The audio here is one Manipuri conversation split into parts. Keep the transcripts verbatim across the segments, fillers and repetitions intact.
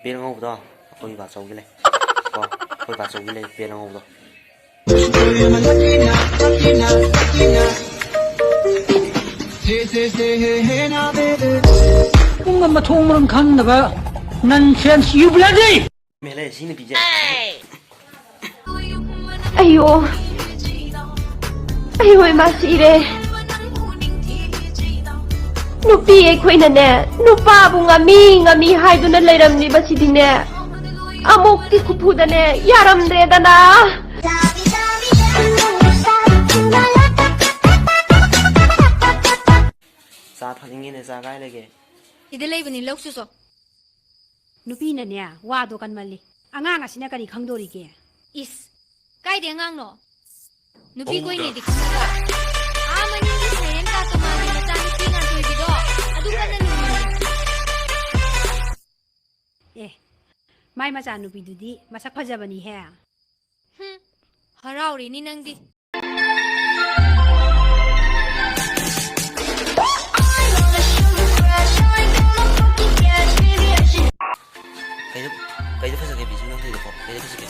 ꯕꯦꯜ ꯑꯉꯧꯕꯗꯣ ꯑꯩꯈꯣꯏ ꯕꯥꯆꯧꯒꯤ ꯂꯩ꯫ ꯀꯣ, ꯑꯩꯈꯣꯏ ꯕꯥꯆꯧꯒꯤ ꯂꯩ ꯕꯦꯜ ꯑꯉꯧꯕꯗꯣ꯫ ꯄꯨꯡ ꯑꯃ ꯊꯣꯡ ꯃꯔꯝ ꯈꯪꯗꯕ ꯅꯟ ꯁꯦꯟꯁ ꯌꯨ ꯕ꯭ꯂꯗꯤ! ꯃꯦꯂꯦ ꯁꯤ ꯅꯨꯄꯤꯁꯦ꯫ ꯑꯩꯌꯣ, ꯑꯩꯌꯣ, ꯏꯃꯥ ꯁꯤꯔꯦ꯫ ꯅꯨꯄꯤ ꯑꯩꯈꯣꯏꯅꯅꯦ, ꯅꯨꯄꯥꯕꯨ ꯉꯝꯃꯤ ꯉꯝꯃꯤ ꯍꯥꯏꯗꯨꯅ ꯂꯩꯔꯝꯂꯤꯕꯁꯤꯗꯤꯅꯦ, ꯑꯃꯨꯛꯇꯤ ꯈꯨꯐꯨꯗꯅꯦ ꯌꯥꯔꯝꯗ꯭ꯔꯦꯗꯅ꯫ ꯆꯥ ꯊꯛꯅꯤꯡꯉꯤꯅꯦ, ꯆꯥ ꯀꯥꯏ ꯂꯩꯒꯦ? ꯁꯤꯗ ꯂꯩꯕꯅꯤ, ꯂꯧ ꯆꯨꯆꯣ꯫ ꯅꯨꯄꯤꯅꯅꯦ, ꯋꯥꯗꯣ ꯀꯟꯃꯜꯂꯤ꯫ ꯑꯉꯥꯡ ꯑꯁꯤꯅ ꯀꯔꯤ ꯈꯪꯗꯣꯔꯤꯒꯦ? ꯏꯁ, ꯀꯥꯏꯗꯦ ꯑꯉꯥꯡꯅꯣ? ꯅꯨꯄꯤ ꯀꯣꯏꯅꯦꯗꯤ ꯈꯪꯗꯕ꯫ ꯑꯥ ꯃꯅꯤꯡꯒꯤ ꯁꯩꯔꯦꯝ ꯇꯥꯇꯣꯃꯥꯒꯤ ꯃꯆꯥꯅꯨꯄꯤ ꯉꯥꯟꯊꯣꯏꯕꯤꯗꯣ, ꯑꯗꯨ ꯀꯟꯅ ꯅꯨꯡꯉꯥꯏ꯫ ꯑꯦ, ꯃꯥꯏ ꯃꯆꯥꯅꯨꯄꯤꯗꯨꯗꯤ ꯃꯁꯛ ꯐꯖꯕꯅꯤꯍꯦ꯫ ꯍꯨꯝ, ꯍꯔꯥꯎꯔꯤꯅꯤ ꯅꯪꯗꯤ꯫ ꯀꯩꯗ, ꯀꯩꯗ ꯐꯖꯒꯦ ꯕꯤꯖꯨ, ꯅꯪ ꯇꯧꯔꯤꯗꯣ? ꯀꯩꯗ ꯐꯖꯒꯦ?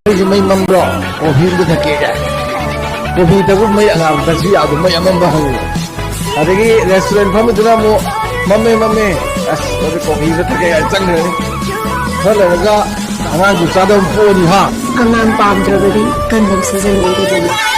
ꯑꯩꯁꯦ ꯃꯩ ꯃꯝꯕ꯭ꯔꯣ? ꯀꯣꯐꯤ ꯑꯝꯇ ꯊꯛꯀꯦ ꯀꯥꯏ꯫ ꯀꯣꯐꯤ ꯊꯛꯄ ꯃꯩ ꯑꯉꯥꯡꯕ ꯊꯛꯁꯤ ꯌꯥꯗꯣ, ꯃꯩ ꯑꯃꯝꯕ ꯍꯪꯉꯤ꯫ ꯑꯗꯒꯤ restaurant ꯐꯝꯕꯗꯨꯅ ꯑꯃꯨꯛ ꯃꯝꯃꯦ, ꯃꯝꯃꯦ꯫ ꯑꯁ, ꯃꯗꯨ ꯀꯣꯐꯤ ꯑꯝꯇ ꯊꯛꯀꯦ ꯀꯥꯏ ꯆꯪꯈ꯭ꯔꯅꯤ꯫ ꯈꯔ ꯂꯩꯔꯒ ꯑꯉꯥꯡꯁꯨ ꯆꯥꯗꯕ ꯄꯣꯠꯅꯤ ꯍꯥ꯫ ꯑꯉꯥꯡ ꯄꯥꯝꯗ꯭ꯔꯕꯗꯤ condom ꯁꯤꯖꯤꯟꯅꯩꯗꯅ꯫